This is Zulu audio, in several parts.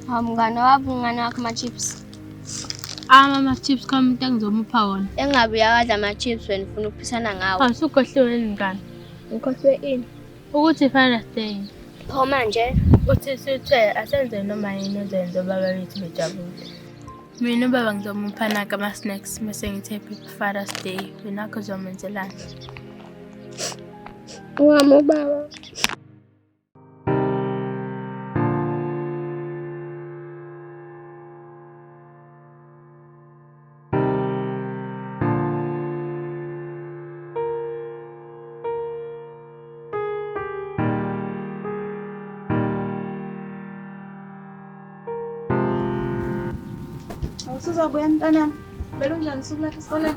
Hawu mngane waphi umngane wakho ama-chips? Ama ama-chips khona umuntu engizomupha wona. Engabe uyawadla ama-chips wena ufuna ukuphisana ngawo. Hawu usukhohliwe yini mngane? Ngikhohlwe ini? Ukuthi Father's Day. Pho manje? Uthi sithe asenze noma yini ezenze ubaba bethu bejabule. Mina ubaba ngizomupha naka ama-snacks mese ngithi happy Father's Day. Wena akho uzomenzelani? Wami ubaba. Awusuzobuya mntanami. Belunjani usuku lakho esikoleni?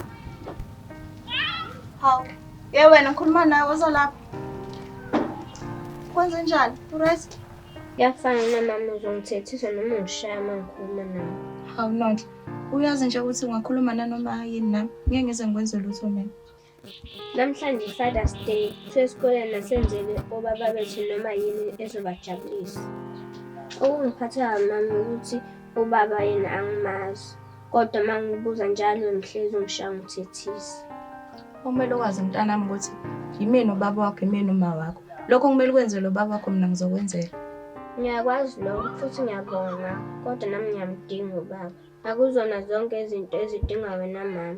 Hawu. Ye wena ngikhuluma nawe woza lapha. Kwenze njani? Uright? Kuyafana namama uzongithethisa noma ungishaya uma ngikhuluma nawe. Hawu Nonhle. Uyazi nje ukuthi ungakhuluma nanoma yini nami. Ngeke ngize ngikwenze lutho mina. Namhlanje i-Father's Day, kuthiwa esikoleni asenzele obaba bethu noma yini ezobajabulisa. Okungiphatha kabi mama ukuthi ubaba yena angimazi, kodwa uma ngibuza njalo ngihlezi ungishaya ungithethisa. Kumele ukwazi mntanami ukuthi yimina ubaba wakho, yimina uma wakho. Lokho kumele ukwenze lo baba wakho mina ngizokwenzela. Ngiyakwazi lokho futhi ngiyabonga, kodwa nami ngiyamdinga ubaba. Akuzona zonke izinto ezidinga wena mama.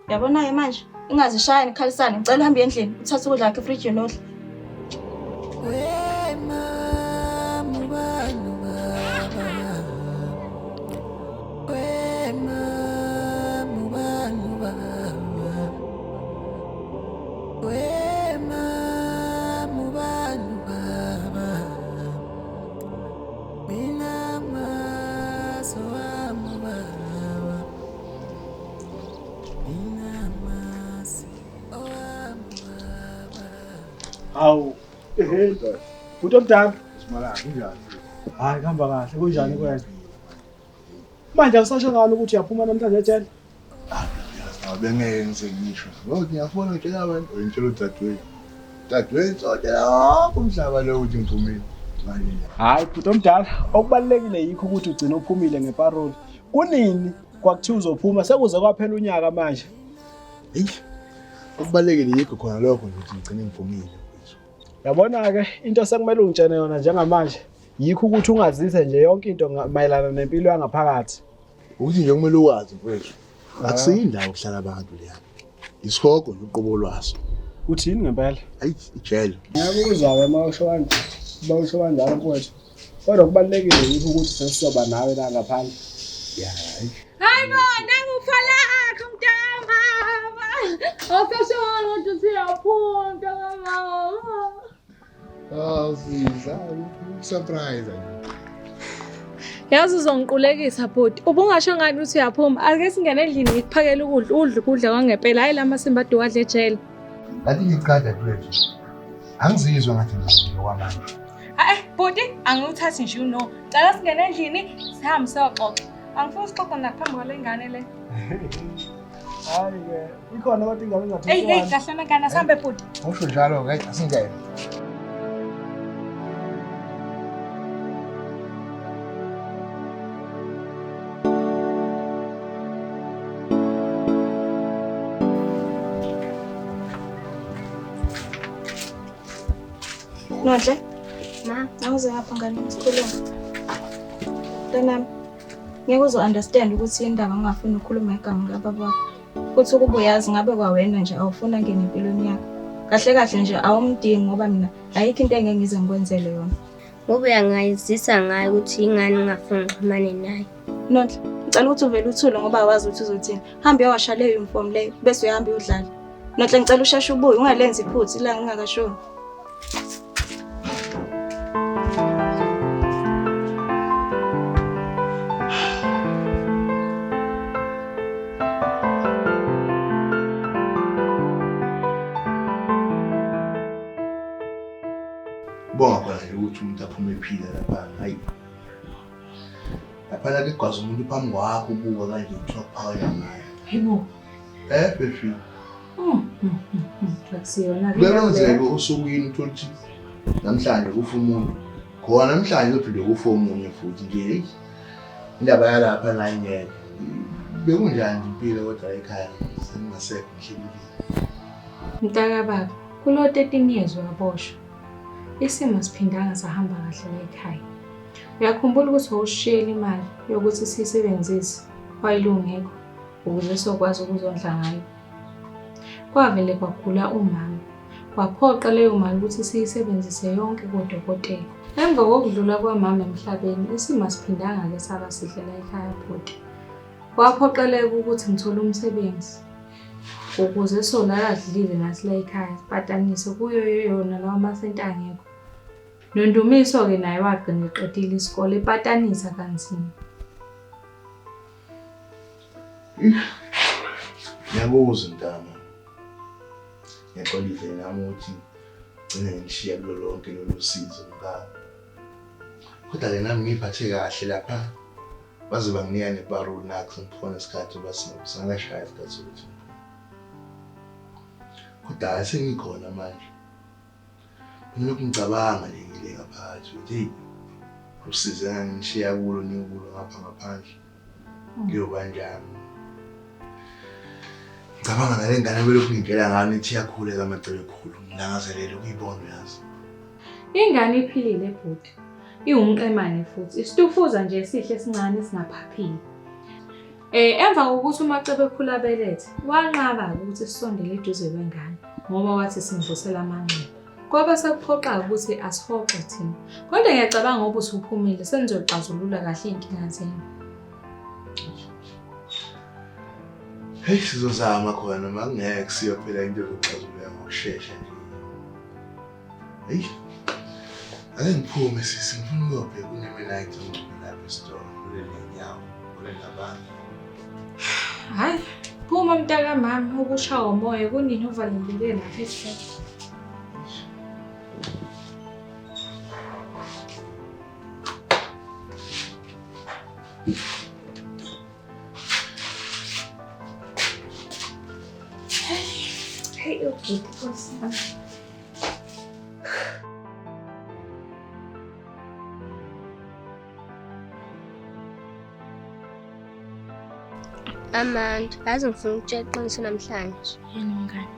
Yabona-ke manje, ingazishaya nikhalisane. Ngicela uhambe endlini, uthathe ukudla kwakho efrijini udle. Hawu, ehe. Bhuti omdala. Simalanga kunjani? Hayi kuhamba kahle, kunjani kwena? Manje awusasho ngani ukuthi uyaphuma namhlanje ejele? Yazi bengeke ngize ngisho. Ngoba ngiyafona ngitshela abantu, ngitshela udadewethu. Dadewethu sotshela wonke umhlaba lo ukuthi ngiphumile. Manje Hayi bhuti omdala, okubalulekile yikho ukuthi ugcine uphumile ngeparoli. Kunini kwakuthiwa uzophuma sekuze kwaphela unyaka manje. Eyi, okubalulekile yikho khona lokho nje ukuthi ngigcine ngiphumile. Yabona-ke into sekumele ungitshene yona njengamanje yikho ukuthi ungazise nje yonke into mayelana nempilo yangaphakathi. Ukuthi nje kumele ukwazi mfowethu. Akusiyo indawo okuhlala abantu leya. Isihogo nje uqobo lwaso. Uthini ngempela? Ayi, ijele. Ngiyakuzwa-ke uma usho kanje, uma usho kanjalo mfowethu. Kodwa kubalulekile yikho ukuthi sesizoba nawe la ngaphandle. Ya, hayi. Hayi bo, nanguphala akho mntakamama. Awusashona ukuthi usuyaphuma mntakamama. Ah, siza, surprise. Yazi uzongiqulekisa bhuti. Ubungasho ngani ukuthi uyaphuma? Ake singene endlini ngikuphakele ukudla, udle ukudla kwangempela, hhayi la masimba ade uwadla ejele. Ngathi ngiqada mfethu. Angizizwa ngathi ngizile kwamanje. Hayi bhuti, angiwuthathi nje uno. Cela singene endlini sihambe siyoxoxa. Angifuni sixoxe naphambi kwale ngane le. Hayi-ke, ikhona kodwa ingane engathi Eyi hey, kahlana ngane asihambe bhuti. Usho njalo ke asingene. Nonhle, Ma, awuze ngapha ngane sikhulume. Mntanami, ngeke uzo understand ukuthi indaba ngingafuni ukukhuluma igama likababa wakho. Futhi ukuba uyazi ngabe kwawena nje awufuni angene empilweni yakho. Kahle kahle nje awumdingi ngoba mina ayikho into engeke ngize ngikwenzele yona. Ngoba uyangazisa ngayo ukuthi ingane ngingafuni ngixhumane naye. Nonhle, ngicela ukuthi uvele uthule ngoba awazi ukuthi uzothini. Hamba uyowasha leyo uniform leyo bese uyahamba uyodlala. Nonhle ngicela usheshe ubuye ungalenzi iphutha ilanga lingakashoni. Bonga khona nje ukuthi umuntu aphume ephila lapha. Hayi. Laphana ke gwaza umuntu phambi kwakho ubuka kanje kuthiwa kuphakanywa ngayo. Hayibo. Eh, baby. Akusiyona. Kuyenzeka osukwini uthola ukuthi namhlanje kufa umuntu. Khona namhlanje kuzophinde kufa omunye futhi nje. Indaba yalapha nayo ngeke. Bekunjani nje impilo kodwa ekhaya sengingasekho ngihlelile. Mntakababa, kulo 13 years waboshwa. Isimo siphindanga sahamba kahle la ekhaya. Uyakhumbula ukuthi wawushiyela imali yokuthi siyisebenzise wayilungekho ukuze sokwazi ukuzondla ngayo. Kwavele kwagula umama. Kwaphoqa leyo mali ukuthi siyisebenzise yonke kodokotela. Emva kokudlula kwamama emhlabeni, isimo asiphindanga-ke saba sihle la ekhaya bhuti. Kwaphoqeleka ukuthi ngithole umsebenzi ukuze solala sidlile nathi la ekhaya sipatanise kuyo yona lawa amasenti angekho. Nondumiso-ke naye wagcina eqedile isikole epatanisa kanzima. Ngiyakuzwa mntana. Ngiyaxolisa nami ukuthi gcine ngishiya kulo lonke lolu sizo mngani. Kodwa-ke nami ngiyiphathe kahle lapha baze banginika neparoli nakho ngikhona isikhathi uba singakashaya isikhathi sokuthi ngiphume. Kodwa hhayi sengikhona manje. Ngilokhu ngicabanga nje ngile ngaphakathi ukuthi heyi usize ngangishiya kulo nikulo ngapha ngaphandle. Kuyoba njani? Ngicabanga nale ngane belokhu ngitshela ngayo nithi iyakhuleka amacebe khulu. Ngilangazelele ukuyibona uyazi. Ingane iphilile bhuti. Iwumqemane futhi. Isitufuza nje esihle esincane esingaphaphile. Emva kokuthi uMacebekhulu abelethe, wanqaba-ke ukuthi sisondele eduze kwengane ngoba wathi simvusela amanxeba. Kwabe sekuphoqa-ke ukuthi asihoxe thina. Kodwa ngiyacabanga ngoba usuphumile senizoxazulula kahle iy'nkinga zenu. Hey sizozama khona noma kungeke kusiyo phela into ezoxazululeka ngokushesha nje. Hey. Ake ngiphume sisi ngifuna ukuyobheka uNemelite ongcono lapha esitolo kuleli nyawo kulenabantu. Hayi, phuma mntakamama ukushawa umoya kunini uvaleleke lapha esitolo. Hey, ubhuti Nkosi yami. Amanda, yazi ngifuna ukutshela iqiniso namhlanje. Yini mngani?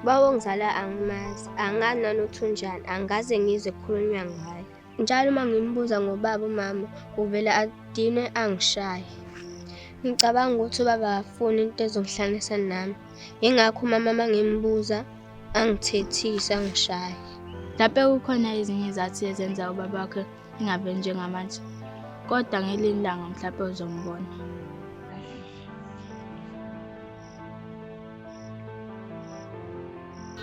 Baba ongizala angimazi, angazi nanokuthi unjani, angikaze ngizwe kukhulunywa ngaye. Njalo uma ngimbuza ngobaba umama, uvele adinwe angishaye. Ngicabanga ukuthi ubaba akafuni into ezongihlanganisa nami. Yingakho umama uma ngimbuza angithethise angishaye. Lapho kukhona ezinye izathu ezenza ubaba wakhe engaveli njengamanje. Kodwa ngelinye ilanga mhlawumbe uzombona.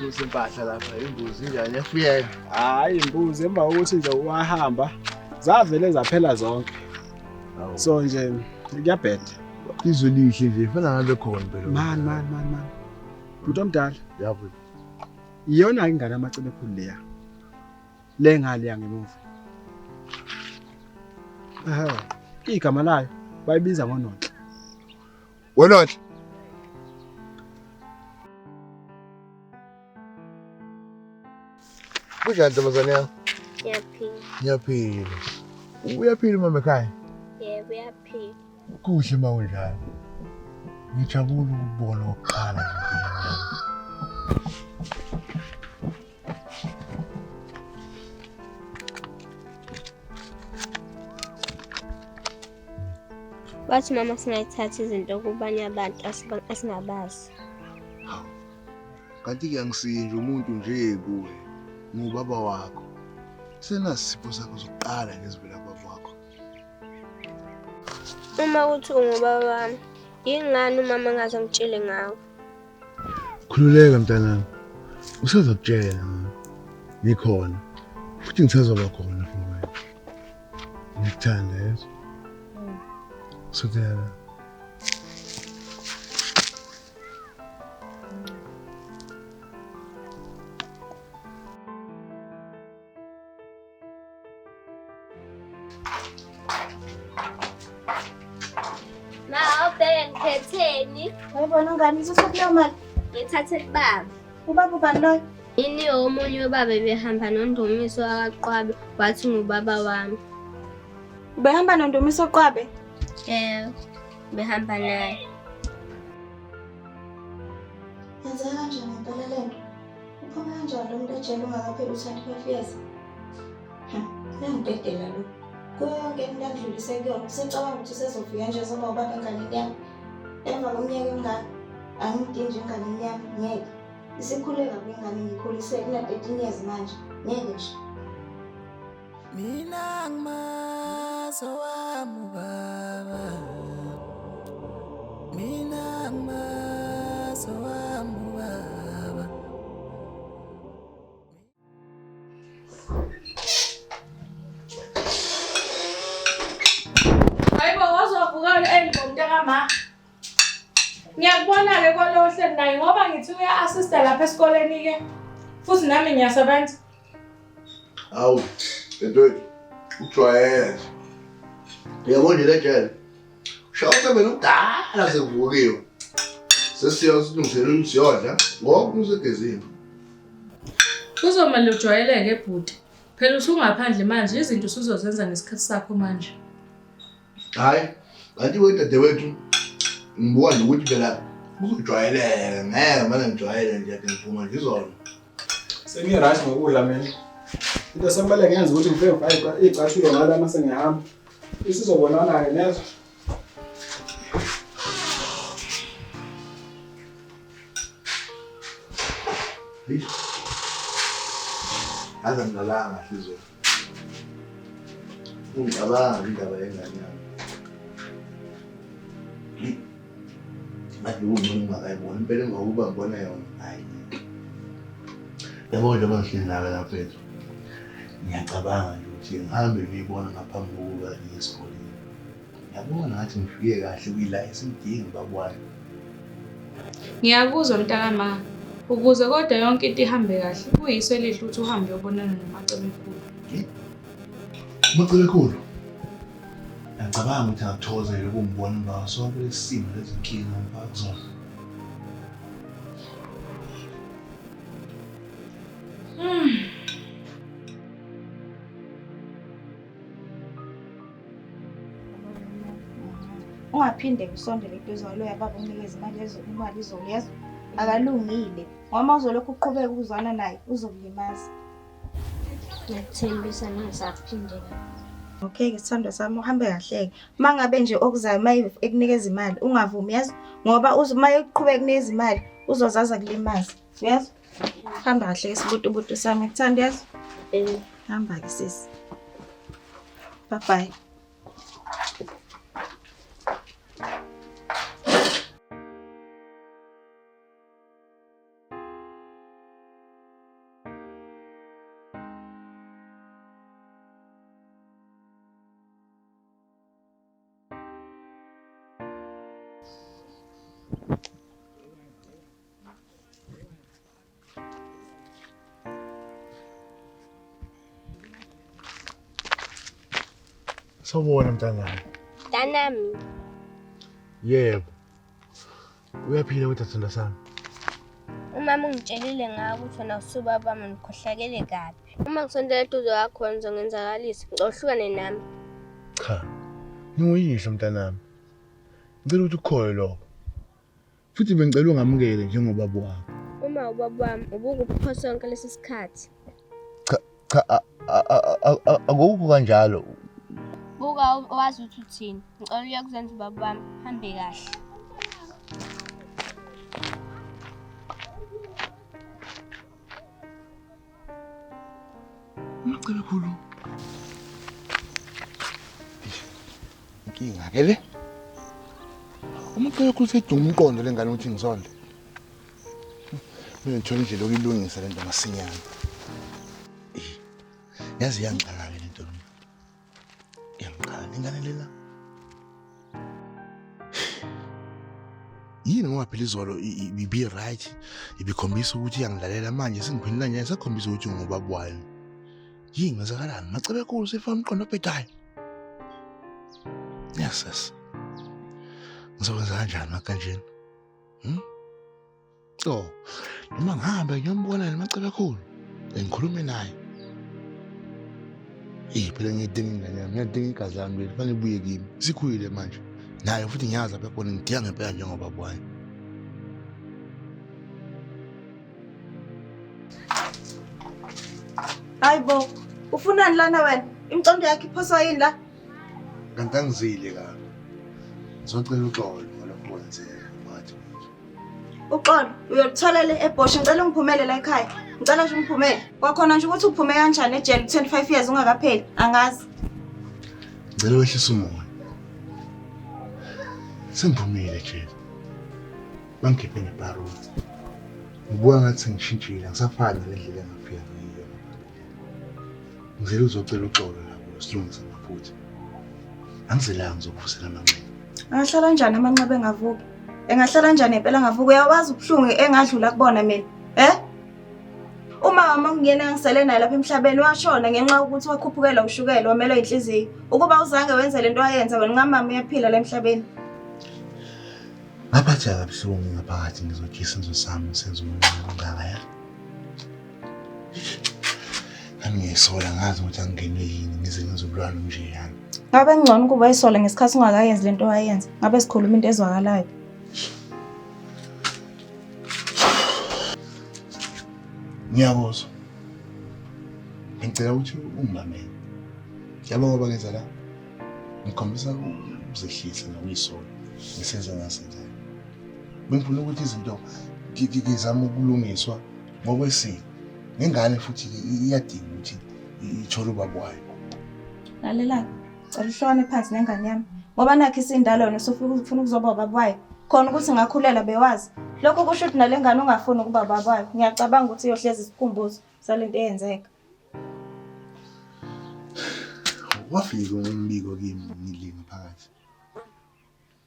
Kuze impahla lapha imbuzi injani yafuyeka. Hayi imbuzi emva kokuthi nje wahamba zavele zaphela zonke. So nje kuyabheda. Izwe lihle nje fana ngabe khona phela. Man man man man. Bhuti omdala. Yabo. Iyona ingane amaCebekhulu leya. Le ngale yangemuva. Ehhe. Igama layo bayibiza ngoNonhle. Wenonhle. Kunjani ntombazane yami? Ngiyaphila. Ngiyaphila. Uyaphila mama ekhaya? Yebo, uyaphila. Kuhle uma kunjalo. Ngijabula ukubona okokuqala nje empilweni yami. Wathi mama singayithathi izinto kubanye abantu esingabazi. Hawu. Kanti-ke angisiye nje umuntu nje kuwe. Ngubaba wakho. Senasipho sakho sokuqala nje esivela kubaba wakho. Uma uthi ungubaba wami, yingani umama engaze angitshele ngawe? Khululeka mntanami. Usazokutshela ngami. Ngikhona. Futhi ngisazoba khona for wena. Ngikuthanda yezo. Sodela. Ma, awubheke ngiphetheni. Uyabona ngani ususe kuleyo mali? Ngithathe kubaba. Ubaba ubani loyo? Yini omunye ubaba ebehamba noNdumiso akaqwabe wathi ngubaba wami. Ubehamba noNdumiso Qwabe? Yebo, behamba naye. Yenzeka kanjani ngempela le nto? Uphume kanjani lo muntu ejele ungakapheli u-25 years? Uyangibhedela lo. Kuyo yonke into angidlulise kuyona, usecabanga ukuthi usezofika nje ezoba ubaba enganeni yami. Emva kweminyaka emingaka, angimdingi nje enganeni yami, ngeke. Isikhule kabi ingane ngikhulise ina-13 years manje, ngeke nje. Mina ngimazi owami ubaba. Mina ngimazi owami ubaba. Hayibo wazovuka early bomntakama. Ngiyakubona-ke kwalo ohleli naye ngoba ngithi uya-assista lapha esikoleni-ke. Futhi nami ngiyasebenza. Hawu, dadewethu, ujwayele nje. Uyabona nje le jele. Ushaya usebeni kudala sekuvukiwe. Sesiya silungisele ukuthi siyodla ngoba usegezini. Kuzomele ujwayeleke bhuti. Phela usungaphandle manje izinto usuzozenza ngesikhathi sakho manje. Hayi, kanti wena dadewethu ngibuka nje ukuthi phela kuzojwayeleka ngeke manje ngijwayele nje ade ngiphuma nje izolo. Sengi-right ngokudla mina. Into sekumele ngiyenze ukuthi ngifike ngifake iy'cathulo ngala uma sengihamba. Isizobonana-ke nezwa. Yazi angilalanga kahle izolo. Ungicabanga indaba yengane yami. Ngathi kungcono ngingakayiboni impela emva kokuba ngibona yona. Hhayi. Yabo nje ngihleli nawe la mfethu. Ngiyacabanga nje ukuthi ngihambe ngiyibona ngaphambi kokuba ngiye esikoleni. Ngiyabona ngathi ngifike kahle kuyila esimdingi baba wami. Ngiyakuzwa mntakama. Ukuze kodwa yonke into ihambe kahle, kuyiso elihle ukuthi uhambe uyobonana noMacebekhulu. UMacebekhulu? Ngiyacabanga ukuthi angakuthokozela ukungibona emva sonke lesi simo lezinkinga ngifaka kuzona. Ungaphinde usondele eduze kwaloya baba umnikeze imali imali izolo yezwa. Akalungile. Ngoba uzolokhu uqhubeka ukuzwana naye uzokulimaza. Ngiyakuthembisa ngingasaphindela. Okay-ke sithandwa sami uhambe kahle-ke. Uma ngabe nje okuzayo uma ekunikeza imali ungavumi yazi ngoba uma eqhubeka ekunikeza imali uzozaza kulimaza. Uyezwa? Hamba kahle-ke sibutubutu sami ngikuthanda uyezwa? Hamba-ke sisi. Bye bye. Sawubona mntanami. Mntanami. Yebo. Uyaphila kodwa sithandwa sami. Umama ungitshelile ngawe ukuthi wena usubaba wami ngikhohlakele kabi. Uma ngisondela eduze kwakho wena uzongenzakalisa. Ngicela uhlukane nami. Cha. Nginguyihlo mntanami. Ngicela ukuthi ukukholwe lokho. Futhi bengicela ungamukele njengobaba wakho. Uma ubaba wami ubukuphi sonke lesi sikhathi? Cha cha akukho kanjalo. Buka wazi ukuthi uthini. Ngicela uye kuzenza ubaba wami. Hambe kahle. Umacebe khulu. Inkinga ke le. Umacebe khulu seyidunga umqondo lengane ukuthi ngizonde. Mina ngithola indlela yokuyilungisa lento masinyane. Yazi iyangixaka ke lento mina. Iyangixaka ingane lela. Yini ngoba phela izolo ibi right ibikhombisa ukuthi iyangilalela manje sengiphendula nje sakhombisa ukuthi ngubaba wayo. Yini kwenzakalani? Macebe khulu sifaka umqondo obhedayo. Yes yes. Ngizokwenza kanjani makanjena? Oh, noma ngihambe ngiyombona noMacebekhulu. Ngikhulume naye. Eyi phela ngiyidinga ingane yami, ngiyadinga igazi lami leli, kufanele ibuye kimi. Sikhulile manje. Naye futhi ngiyazi lapha khona ngidinga ngempela njengobaba wayo. Hayi bo, ufunani lana wena? Imicondo yakho iphoswa yini la? Kanti angizile kabi. Ngizocela uxolo ngalokho kwenzeka phakathi kwethu. Uxolo, uyoluthola le ebhosha. Ngicela ungiphumele la ekhaya. Ngicela nje ungiphumele. Kwakhona nje ukuthi uphume kanjani ejele 25 years ungakapheli, angazi. Ngicela wehlise umoya. Sengiphumile ejele. Bangikhiphe ngeparoli. Ngibuka ngathi sengishintshile, angisafani nale ndlela engafika ngayo. Ngizele uzocela uxolo la kuwe silungise amaphutha. Angizelanga ngizokuvusela amanxeba. Angahlala kanjani amanxeba engavuki? Engahlala kanjani impela engavuki? Uyawazi ubuhlungu engadlula kubona mina. Eh? Uma mama kungiyena ngisele naye lapha emhlabeni washona ngenxa yokuthi wakhuphukela ushukela wamelwa inhliziyo. Ukuba uzange wenze lento wayenza wena ngamama uyaphila la emhlabeni. Ngaphatheka kabuhlungu ngaphakathi ngizojisa isenzo sami senza umonakalo ongaka ya. Nami ngiyisola ngazi ukuthi angingenwe yini ngize ngenze ubulwane nje yani. Ngabe kungcono ukuba uyisola ngesikhathi ungakayenzi lento owayenza. Ngabe sikhuluma into ezwakalayo. Ngiyakuzwa. Ngicela ukuthi ungimamele. Yabo ngoba ngenza la. Ngikhombisa ukuzehlisa nokuyisola ngesenzo engasenzayo. Bengifuna ukuthi izinto ngizame ukulungiswa ngokwesiko. Nengane futhi iyadinga ukuthi ithole ubaba wayo. Lalela, cela uhlukane phansi nengane yami. Ngoba nakho isindala wena usufika ufuna ukuzoba ubaba wayo. Khona ukuthi ngakhulela bewazi. Lokho kusho ukuthi nale ngane ungafuni ukuba ubaba wayo. Ngiyacabanga ukuthi iyohlezi isikhumbuzo salento eyenzeka. Wafika umbiko kimi ngile ngaphakathi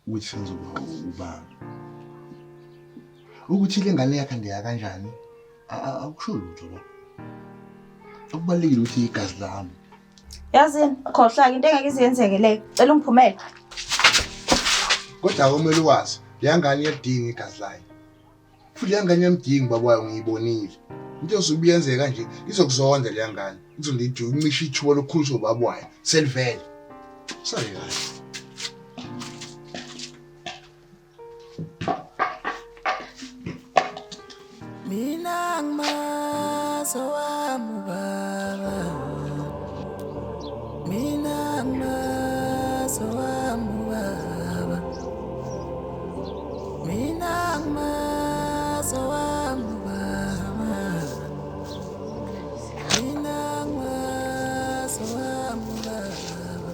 ukuthi sengizoba ubaba. Ukuthi le ngane yakhandeka kanjani akusho lutho lokho. Okubalulekile ukuthi igazi lami. Yazini, khohlwa-ke into engeke ize yenzeke leyo. Cela ungiphumele. Kodwa kumele uwazi, leya ngane iyalidinga igazi layo. Futhi leya ngane iyamdinga ubaba wayo ngiyibonile. Into ezobe iyenzeka kanje izokuzonda leya ngane. Izonda incishe ithuba lokukhuliswa ubaba wayo. Selivele. Sale kahle. Mina ngimazi owami ubaba. Mina ngimazi owami ubaba. Mina ngimazi owami ubaba. Mina ngimazi owami ubaba.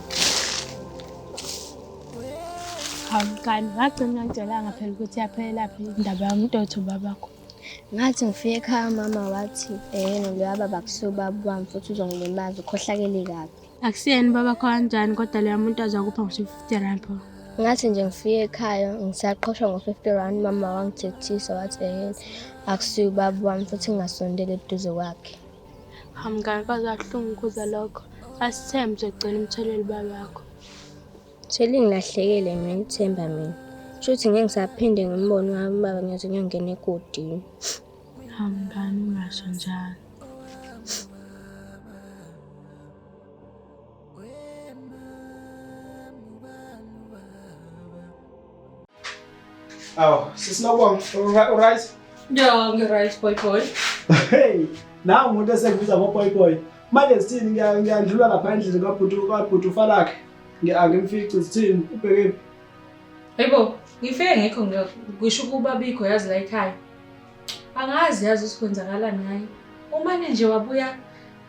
Hawu mngani, wagcina ungangitshelanga phela ukuthi yaphelelaphi indaba yomntotho babakho. Ngathi ngifike ekhaya umama wathi ehena loya baba akusiwo ubaba wami futhi uzongilimaza ukhohlakele kabi. Akusiyena ubabakho kanjani kodwa loya muntu azakupha ngisho i-50 rand pho. Ngathi nje ngifike ekhaya ngisaqhoshwa ngo-50 rand umama wangithethisa wathi ehena akusiwo ubaba wami futhi ngingasondeli eduze kwakhe. Hawu mngani, kwaze kabuhlungu ukuzwa lokho. Asithembe uzogcina umtholele ubabakho. Selingilahlekele mina ithemba mina. Shuthi ngeke ngisaphinde ngimbone wami ubaba ngiyoze ngiyongena egodini. Hawu mngani, ungasho njalo. Awu, sisi Nobonga, uright? Ya, ngi-right boy boy. Hey, nawu umuntu esekubiza ngo-boy boy. Manje sithini ngiyandlula lapha endlini kabhuti kabhuti uFalakhe. Angimfici sithini ubheke Hayibo, ngifike ngekho ngisho ukuba bikho yazi la ekhaya. Angazi yazi ukuthi kwenzakalani ngaye. Umane nje wabuya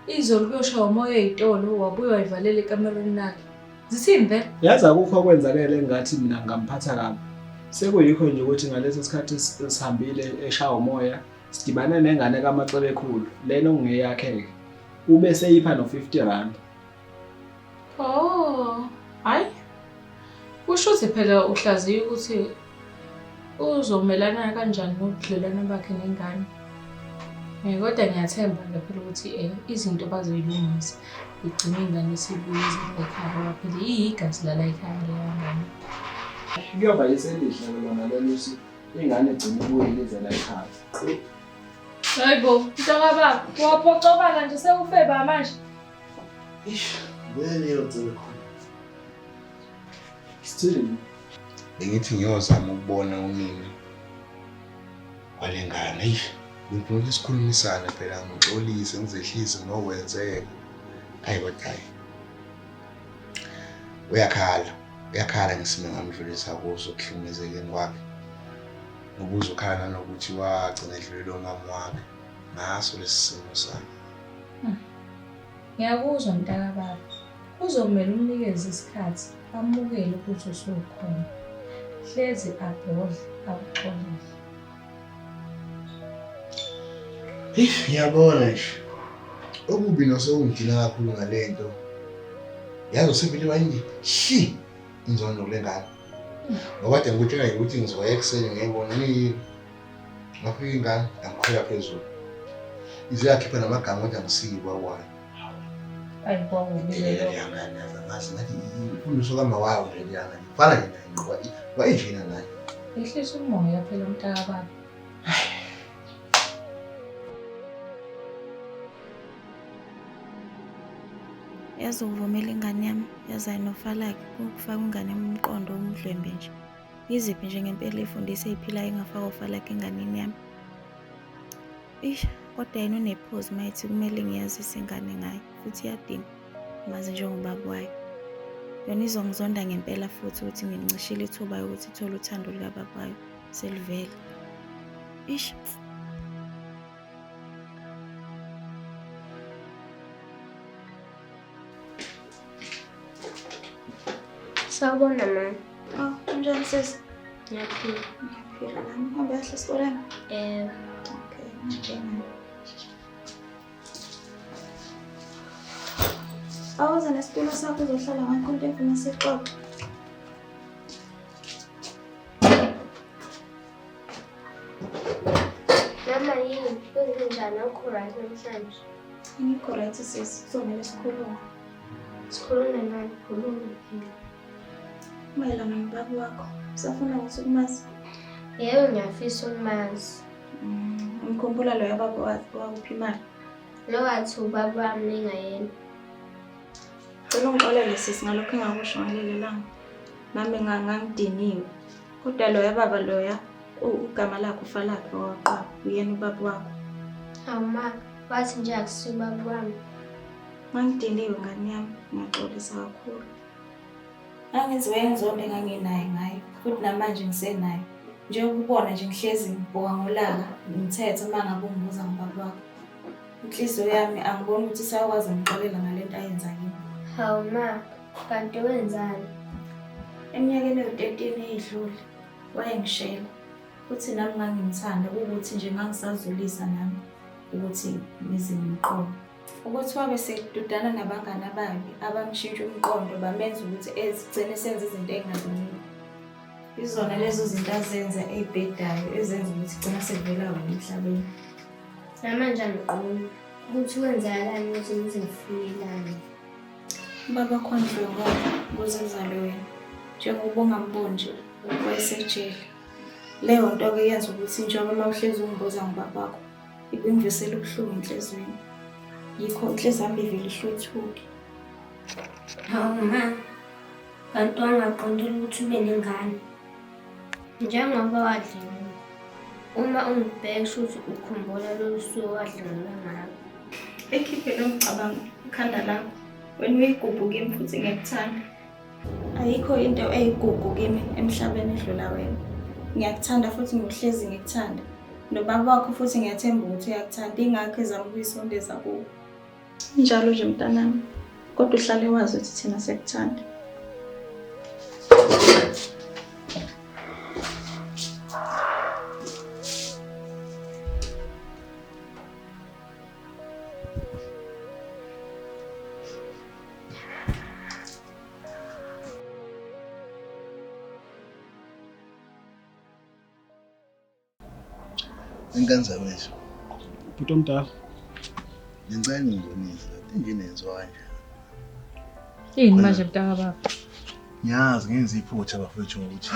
izolo kuyoshaya umoya ey'tolo wabuya wayivalela ekamerweni lakhe. Zithini vele? Yazi akukho okwenzakele engathi mina ngingamphatha kabi. Sekuyikho nje ukuthi ngaleso sikhathi sihambile eshaya umoya sidibane nengane kaMacebekhulu lena okungeyakhe-ke. Ube seyipha no-50 rand. Oh, hayi. Kusho ukuthi phela uhlaziya ukuthi uzomelana kanjani nobudlelwane bakhe nengane. Eh, kodwa ngiyathemba-ke phela ukuthi eh, izinto bazoyilungisa. Igcine ingane isibuye ize la ekhaya ngoba phela iyigazi lala ekhaya leya ngane. Kuyoba yiselihle lona lelo usiko. Ingane igcina ibuyile ize la ekhaya. Hayibo, mntakababa, waphocobala nje sewufeba manje. Eish, vele yocela khona. Sithini? Bengithi ngiyozama ukubona unina wale ngane. Eish, ngifuna ukuthi sikhulumisane phela ngixolise ngizehlise ngokwenzeka. Hayi kodwa hayi. Uyakhala, uyakhala ngesimo engamdlulisa kuso ekuhlukumezekeni kwakhe. Ngoba uzokhala nanokuthi wagcina edlulile umama wakhe ngaso lesi simo sakhe. Ngiyakuzwa mntakababa. Kuzomele umnikeze isikhathi amukele ukuthi usukhona. Hlezi abhodle akuxolele. Eish, ngiyabona nje. Okubi nosekungidina kakhulu ngale nto. Yazi usevele wayingi shi inzondo kule ngane. Ngoba kade ngikutshela nje ukuthi ngizoya ekuseni ngiyibona ngiyini. Ngafika ingane yangikhwela phezulu. Ize yakhipha namagama kodwa ngisikwa kwayo. Ayi kwakubi lokho. Leyangane yazi angazi ngathi imfundiso kama wayo nje leyangane. Ifana nje naye ngoba wayejina naye. Yehlisa umoya phela mntakababa. Yazi ukuvumela ingane yami yazayo nofalakhe kufaka ingane yami umqondo omdlwembe nje. Yiziphi nje ngempela iy'fundiso ey'philayo engafaka ufalakhe enganeni yami? Eish, kodwa yena unephuzu uma ethi kumele ngiyazise ingane ngaye futhi iyadinga umazi njengobaba wayo. Yona izongizonda ngempela futhi ukuthi ngimncishile ithuba yokuthi ithole uthando lukababa wayo selivele. Eish. Sawubona mama. Oh, unjani sisi? Ngiyaphila. Ngiyaphila nami. Uhambe kahle esikoleni? Yebo. Okay, ngiyabonga. Awuze nesitulo sakho uzohlala ngakho into efuna sixoxe. Mama yini? Kwenzenjani awukho right namhlanje? Angikho right sisi, kuzomele sikhulume. Sikhulume ngani? Khuluma phela. Mayelana nobaba wakho, usafuna ukuthi ukumazi? Yebo ngiyafisa ukumazi. Ngikhumbula loya baba owakuphi imali. Lo wathi ubaba wami engayena. Cela ungixolele sisi ngalokho engakusho ngalelo langa. Nami ngangidiniwe. Kodwa loya baba loya ugama lakhe uFalakhe owaqaba, uyena ubaba wakho. Hawu ma, wathi nje akusiyo ubaba wami. Ngangidiniwe ngane yami, ngiyaxolisa kakhulu. Ngangenziwe inzondo enganginayo ngayo futhi namanje ngisenayo. Njengoba ubona nje ngihlezi ngibhoka ngolaka, ngithethe uma ngabe ungibuza ngobaba wakho. Inhliziyo yami angiboni ukuthi isayakwazi ngixolela ngale nto ayenza kimi. Hawu ma, kanti wenzani? Eminyakeni ewu-13 eyedlule wayengishela futhi nami ngangimthanda ukuthi nje ngangisazulisa nami ukuthi ngize ngimqome. Ukuthi wabe sedudana nabangani ababi abamshintsha umqondo bamenza ukuthi ezigcine senza izinto ey'ngalungile. Izona lezo zinto azenza ey'bhedayo ezenza ukuthi gcina sekuvela wena emhlabeni. Namanje angiqondi ukuthi kwenzakalani ukuthi ngize ngifikelane. Ubaba khondlwe ukuze kuzalwe wena. Njengoba ungamboni nje wayesejele. Leyo nto-ke yenza ukuthi njengoba uma uhlezi ungibuza ngobaba wakho, ibingivesela ubuhlungu enhliziyweni. Yikho inhliziyo yami ivele ihlwethuke. Hawu ma, kanti wangaqondile ukuthi ube nengane. Njengoba wadlwengulwa, uma ungibheka shuthi ukhumbula lolu suku owadlwengulwa ngalo. Ekhiphe lo mcabango ekhanda lakho. Wena uyigugu kimi futhi ngiyakuthanda. Ayikho into eyigugu kimi emhlabeni edlula wena. Ngiyakuthanda futhi ngiyohlezi ngikuthanda. Nobaba wakho futhi ngiyathemba ukuthi uyakuthanda, ingakho ezama ukuyisondeza kuwe. Njalo nje mntanami, kodwa uhlale wazi ukuthi thina siyakuthanda. Ingane zakwethu. Bhuti omdala. Ngicela ningibonise la nje nenziwa kanjani. Yini manje mntakababa? Ngiyazi ngenza iphutha bafethu ngokuthi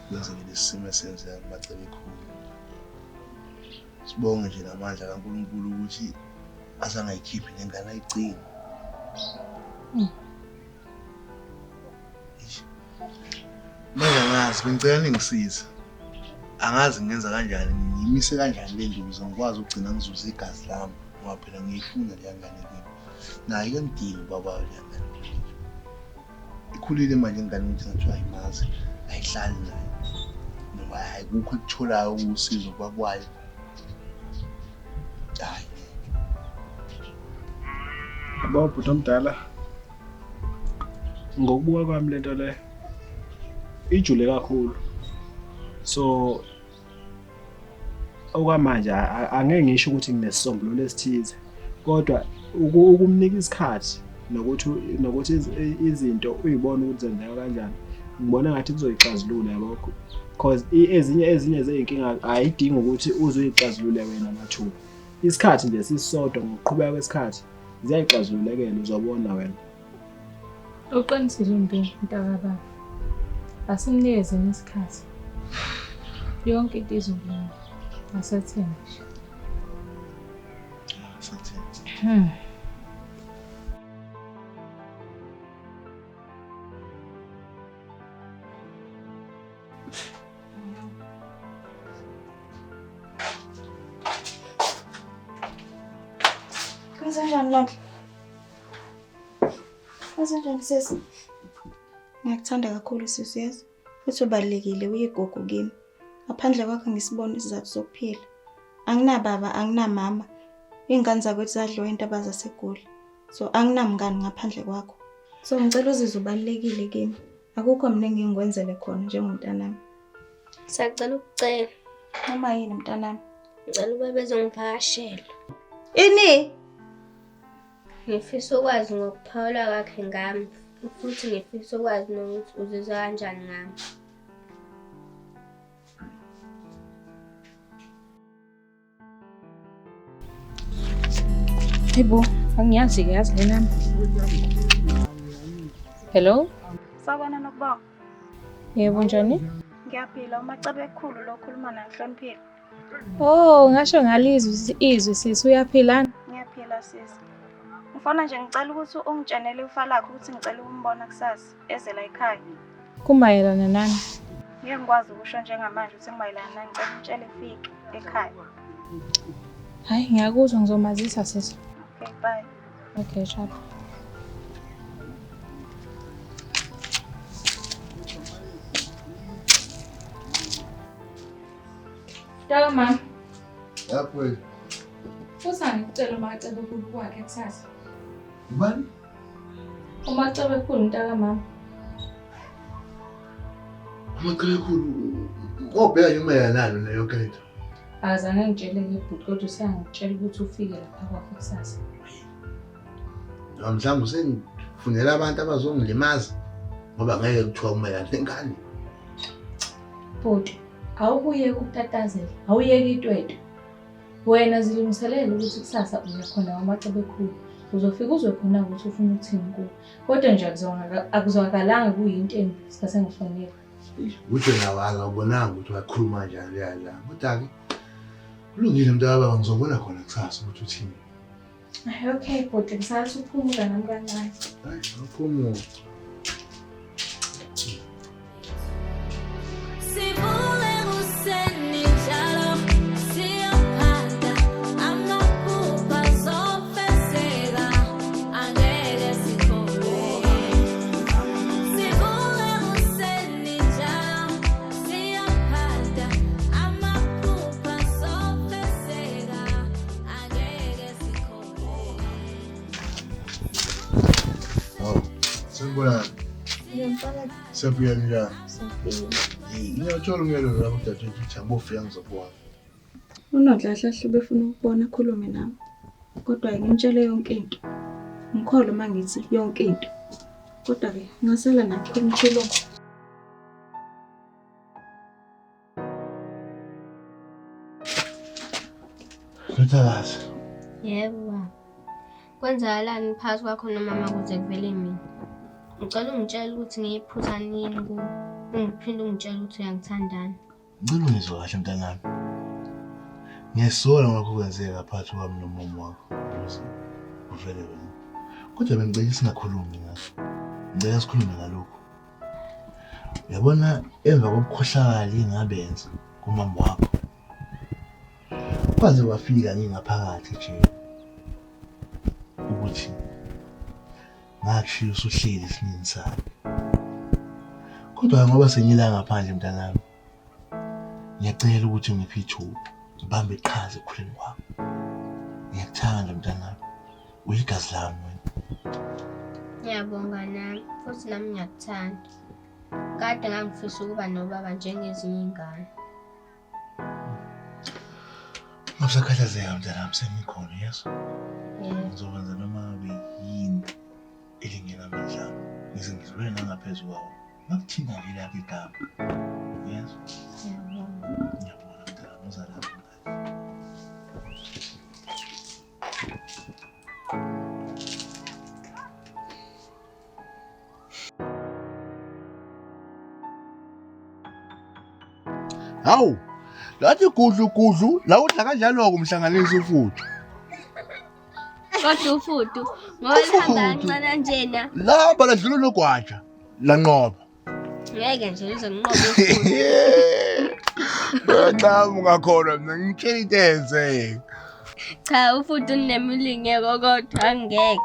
Kwenzeke lesi simo esenzeka kuMacebekhulu. Sibonge nje namandla kaNkulunkulu ukuthi azangayikhiphi nengane ayigcine. Eish. Manje angazi, bengicela ningisize. Angazi ngingenza kanjani, ngiyimise kanjani le nto ukuze ngikwazi ukugcina ngizuze igazi lami ngoba phela ngiyifuna leya ngane kimi. Nayo iyangidinga ubaba wayo leya ngane. Ikhulile manje ingane ukuthi ngathiwa ayimazi, ayihlali naye. Noma hhayi kukho ekutholayo usizo kubaba wayo. Hhayi. Yabo bhuti omdala, ngokubuka kwami lento le ijule kakhulu. So okwamanje angeke ngisho ukuthi nginesisombululo esithize, kodwa ukumnika isikhathi nokuthi izinto uyibone ukuthi zenzeka kanjani, ngibona ngathi kuzoyixazulula yabo. Cause ezinye zey'nkinga ayidingi ukuthi uze uyixazulule wena mathupha. Isikhathi nje sisodwa, ngokuqhubeka kwesikhathi ziyayixazululekela, uzobona wena. Uqinisile Mdu, mntakababa. Asimnikezeni isikhathi. Yonke into izolunga. Asethembe nje. Asethembe. Kwenzenjani Londla? Kwenzenjani sisi? Ngiyakuthanda kakhulu sisi yazi. Futhi ubalulekile uyigugu kimi. Ngaphandle kwakho ngisibona isizathu sokuphila. Anginababa, anginamama. Iy'ngane zakwethu zadliwa iy'ntaba zaseGoli. So anginamngani ngaphandle kwakho. So ngicela uzizwe ubalulekile kimi. Akukho mina engingikwenzele khona njengomntanami. Sacela ukucela. Noma yini mntanami? Ngicela ubaba ezongivakashela. Ini? Ngifisa ukwazi ngokuphawula kwakhe ngami futhi ngifisa ukwazi nokuthi uzizwa kanjani ngami. Hayibo, angiyazi-ke yazi le namba. Hello? Sawubona Nokubonga. Yebo, njani? Ngiyaphila, uMacebekhulu lo okhuluma naye uhloniphile. Oh, ngasho ngalizwa izwi sisi, uyaphila? Ngiyaphila sisi. Ngifuna nje ngicela ukuthi ungitshenele ifa lakho ukuthi ngicela ukumbona kusasa eze la ekhaya. Kumayelana nani? Ngeke ngikwazi ukusho njengamanje ukuthi kumayelana nani, ngicela umtshele efike ekhaya. Hayi, ngiyakuzwa ngizomazisa sisi. Okay, bye. Okay, sharp. Mntaka mama. Lapho wena. Futhi angikucela uMacebekhulu kwakhe kusasa. Ubani? UMacebekhulu mntaka mama. UMacebekhulu ngobheka nje umayelana nalo leyo yonke lento. Akazange ngitshele-ke bhuti kodwa useyangitshela ukuthi ufike lapha kwakhe kusasa. Noma mhlawumbe usengifunela abantu abazongilimaza ngoba ngeke kuthiwa umayelana nengane. Bhuti, awukuyeke ukutatazela, awuyeke itwetwe. Wena zilungiselele ukuthi kusasa uya khona kwaMacebekhulu. Uzofika uzwe khona ukuthi ufuna ukuthini kuwe. Kodwa nje akuzwakalanga kuyinto embi sikhathi engifonela. Ukuthi wena wazi awubonanga ukuthi wakhuluma kanjani leya la. Kodwa-ke kulungile mntakababa ngizobona khona kusasa ukuthi uthini. Ay, okay bhuti, ngisathi uphumula nami kancane. Hayi, awuphumule. Sivuke kuseni njalo siyophanda amaphupha zofezeka angeke sikholwe. Sivuke kuseni njalo siyophanda amaphupha zofezeka angeke sikholwe. Hawu, sanibonani. Siyaphila njani? Hey, ngiyathola umyalezo wakho dadewethu ukuthi angibofika ngizobona. UNonhlanhla ubefuna ukubona akhulume nami. Kodwa-ke ngimtshele yonke into. Ngikholwa uma ngithi yonke into. Kodwa-ke ngasala nakho umkhulumo. Ndodakazi, Yebo baba. Kwenzakalani phakathi kwakho nomama kuze kuvele mina? Ngicela ungitshele ukuthi ngiyiphutha nini kuwe. Ungiphinde ungitshela ukuthi uyangithandana. Ngicela ungizwe kahle mntanami. Ngiyasola ngakho kwenzeka phakathi kwami nomumu wakho. Uvele wena. Kodwa bengicela singakhulumi ngakho. Ngicela sikhulume ngalokho. Uyabona emva kobukhohlakali engabenza kumama wakho. Kwaze kwafika ngingaphakathi nje ukuthi ngakushiya usuhleli esinini sakhe. Kodwa ngoba sengila ngaphandle mntanami, ngiyacela ukuthi ungiphe ithuba ngibambe iqhaza ekukhuleni kwakho. Ngiyakuthanda mntanami, uyigazi lami wena. Ngiyabonga nami futhi nami ngiyakuthanda. Kade ngangifisa ukuba nobaba njengezinye iy'ngane. Ungabusakhathazeka mntanami, sengikhona yeso. Ngizokwenza noma ngabe yini elingenamandla ami, ngize ngidlule nangaphezu kwawo. Ngakuthinta nje lakho igama. Yeso. Ngiyabona mntanami, uzalapha mntanami. Hawu, lathi gudlu gudlu, la udla kanjalo-ke umhlanganiso ufudu. Kodwa ufudu ngoba lihamba kancane kanjena. Laba ladlula unogwaja, lanqoba. Ngeke nje lizonqoba ufudu. Cha ungakholwa mina ngitshela into eyenzeka. Cha ufudu unemilingeko kodwa angeke.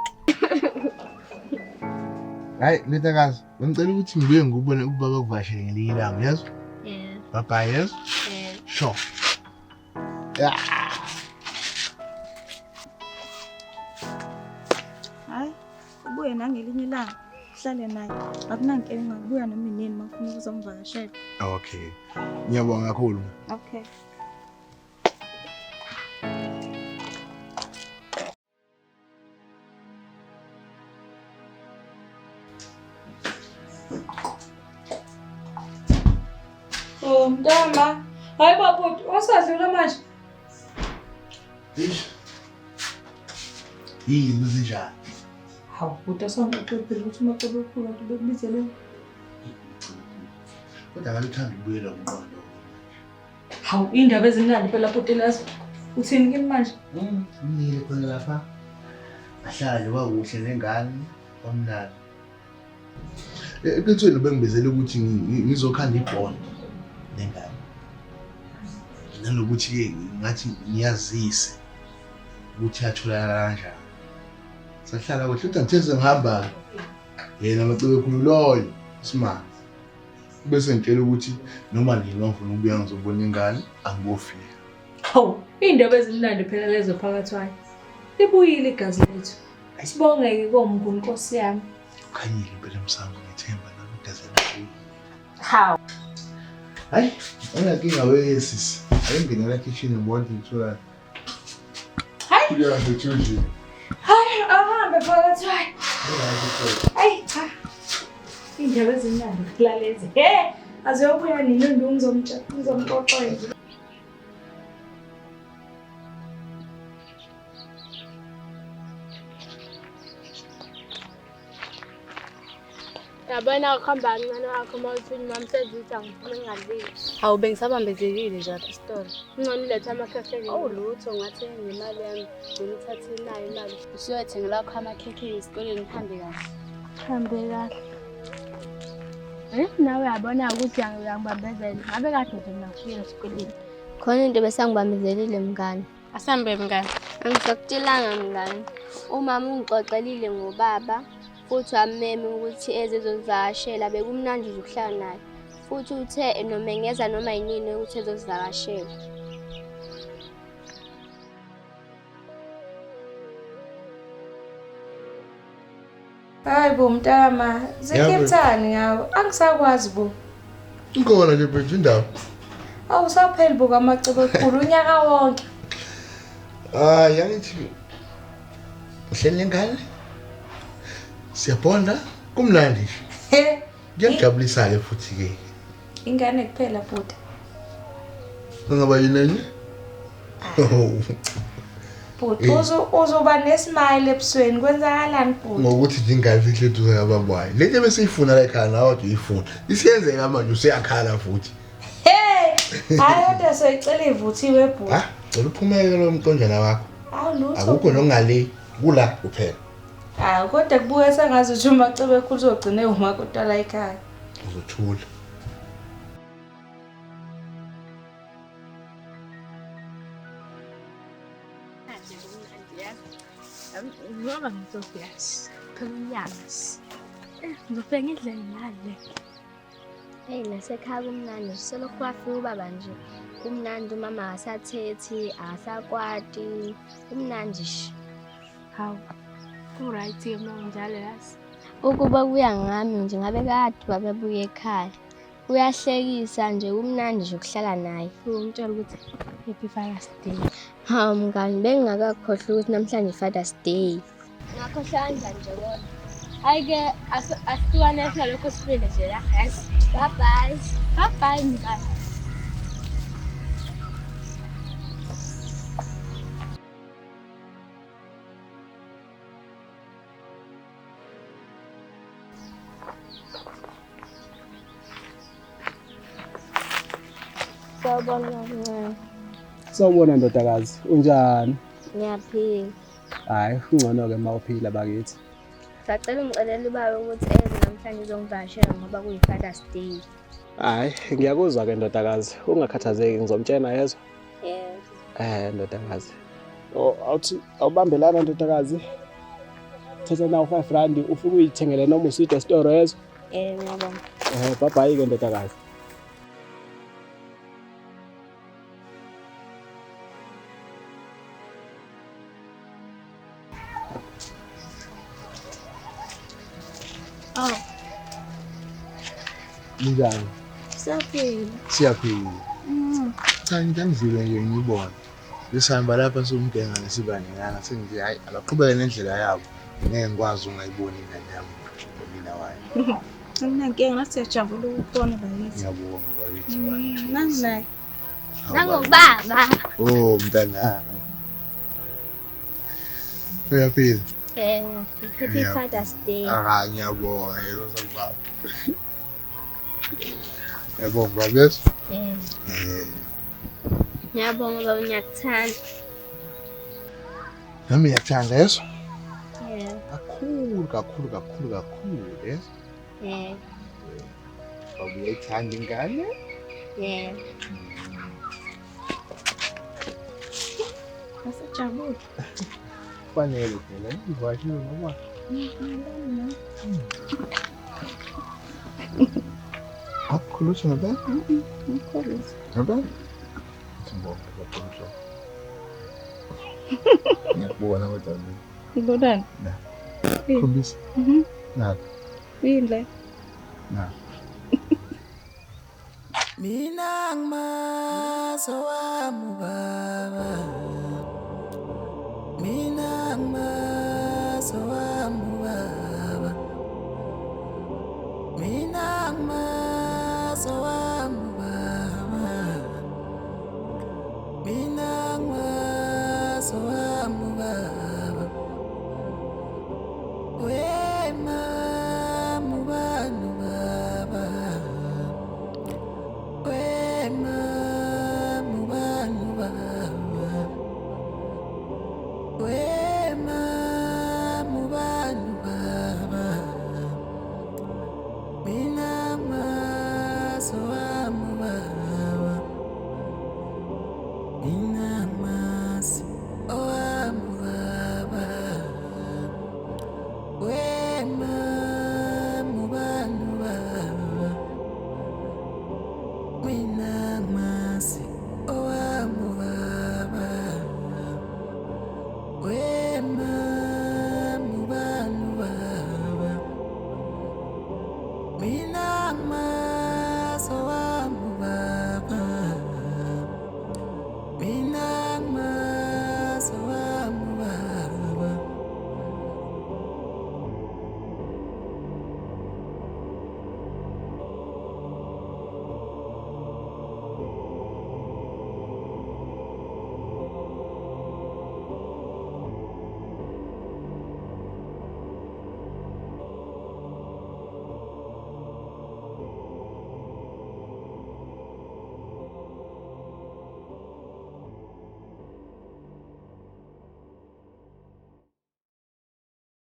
Hayi ndodakazi, bengicela ukuthi ngibuye ngikubone ubaba akuvakashele ngelinye ilanga, uyezwa? Yeah. Bye bye, yes? Yeah. Sure. Yeah. Hayi, ubuye nangelinye ilanga uhlale naye. Akunankinga, ubuya noma inini uma ufuna ukuzomvakashela. Okay. Ngiyabonga kakhulu. Okay. Oh, mntama. Hayi baba, wasadlula manje. Eish. Yini zinjani? Hawu, bhuti asangixoxe phela ukuthi umacebo ekhulu kanti bekubizeleni. Kodwa akaluthanda ukubuyela umqondo. Hawu, iy'ndaba ezimnandi phela bhuti lezo. Uthini kimi manje? Ngimile khona lapha. Ahlala nje kwakuhle nengane kwamnandi. Eqinisweni bengibizela ukuthi ngizokhanda ibond nengane. Nanokuthi-ke ngathi ngiyazise ukuthi yatholakala kanjani. Sahlala kuhle kodwa ngithe sengihamba yena Macebekhulu loyo isimanga. Bese ngitshela ukuthi noma nini mangifuna ukubuya ngizobona ingane angibofika. Hawu, iy'ndaba ezimnandi phela lezo phakathi wayo. Libuyile igazi lethu. Sibonge-ke komngu Nkosi yami. Ukhanyile impela emsamo ngethemba nami igazi lami. Hawu. Hayi, anginankinga we sisi. Ake ngingene la kitchen ngibone ukuthi ngitholani. Hayi. Kuyazi nje. Hayi, ahambe phakathi wayo. Hayi cha. Iy'ndaba ezimnandi phela lezi. He, aziyobuya nini undu ngizomtshela, ngizomxoxela. Yabona ukuhamba kancane wakho uma uthi umama sezithi angiphume ngingalili. Hawu bengisabambezekile nje lapha esitolo. Ngcono ulethe amakhekhe. Oh lutho ngathenga ngemali yami. Ngicela uthathe nayo imali. Usuyothengela wakho amakhekhe esikoleni uhambe kahle. Hambe kahle. Eh nawe uyabona ukuthi uyangibambezela. Ngabe kade nje mina ngifike esikoleni. Khona into besangibambezelile mngani. Asambe mngani. Angisakutshelanga mngani. Umama ungixoxelile ngobaba futhi wamema ukuthi eze ezozivakashela. Bekumnandi nje ukuhlala naye. Futhi uthe noma engeza noma yinini ukuthi ezozivakashela. Hayi bo mntama, zikhethani ngawo. Angisakwazi bo. Ikhona nje mfethu indaba. Awusapheli bo kamacebo ekhulu unyaka wonke. Hayi angithi uhleli nengane. Siyabonda kumnandi nje. He, Kuyajabulisa ke futhi ke. ingane kuphela bhuti. Ungaba yini enye? Oh. Bhuti uzoba nesmile ebusweni kwenzakalani bhuti? Ngokuthi nje ingane ihle eduze kababa wayo. Lento ebesiyifuna la ekhaya nawe kodwa uyifuna. Isiyenzeka manje useyakhala futhi. Hey, hayi kodwa soyicela ivuthiwe bhuti. Ha? Cela uphumeke lo mqonjana wakho. Awu lutho. Akukho nongale kula kuphela. Hawu kodwa kubuka sengazi ukuthi uMacebekhulu uzogcine umakoti la ekhaya. Uzothula. Ngoba ngizofika phela unyaka. Ngizofika ngidle ngale. Eyi nasekhaya kumnandi selokhu wafika ubaba nje kumnandi umama akasathethi akasakwati kumnandi nje. Hawu. Ku-right-ke uma kunjalo yazi. Ukuba kuya ngami nje ngabe kade babebuya ekhaya. Uyahlekisa nje kumnandi nje ukuhlala naye. Ungitshela ukuthi happy Father's Day. Hawu mngani bengingakakhohlwa ukuthi namhlanje Father's Day. Ngakhohlwa kanjani nje kodwa? Hhayi-ke asihlukane sinalokho sibili nje la yazi. Bye bye. Bye bye mngani. Sawubona mncane. Sawubona ndodakazi, unjani? Ngiyaphila. Hayi, ungcono-ke uma uphila bakithi. Sacela ungicelele ubaba ukuthi eze namhlanje uzongivakashela ngoba kuyi-Father's Day. Hayi, ngiyakuzwa-ke ndodakazi. Ungakhathazeki, ngizomtshena yezwa. Yebo. Ndodakazi. Oh, awuthi awubambelana ndodakazi. Thatha nawo 5 rand ufike uyithengele noma uswidi esitoro yezwa. Ngiyabonga. Bye bye ke ndodakazi. Oh, Njani? Siyaphila. Siyaphila. Cha ngidangizile nje ngibona. Lisihamba lapha siwumgengane sibaningana sengithi hayi abaqhubeke nendlela yabo. Ngeke ngikwazi ungayiboni ingane yami mina wayo. Anginankinga nathi siyajabula ukubona bakithi. Ngiyabonga bakithi. Nanginaye. Nangubaba. Oh mntanami. Uyaphila? Happy Father's Day. Ah ngiyabonga yebo baba. Ngiyabonga bakithi. Ngiyabonga baba ngiyakuthanda. Nami ngiyakuthanda yeso. Yebo. Kakhulu kakhulu kakhulu kakhulu yeso. Yebo. Baba uyayithanda ingane? Yebo. Asijabule. Kufanele phela ngivakashile noma. Akukhulutho ngempela? Ngikhulutho. Ngempela? Ngibonga kakhulu. Ngiyakubona kodwa mina. Ngibonani? Na. Khombisa. Nakho. Yini le? Nakho. Mina ngimazi owami ubaba.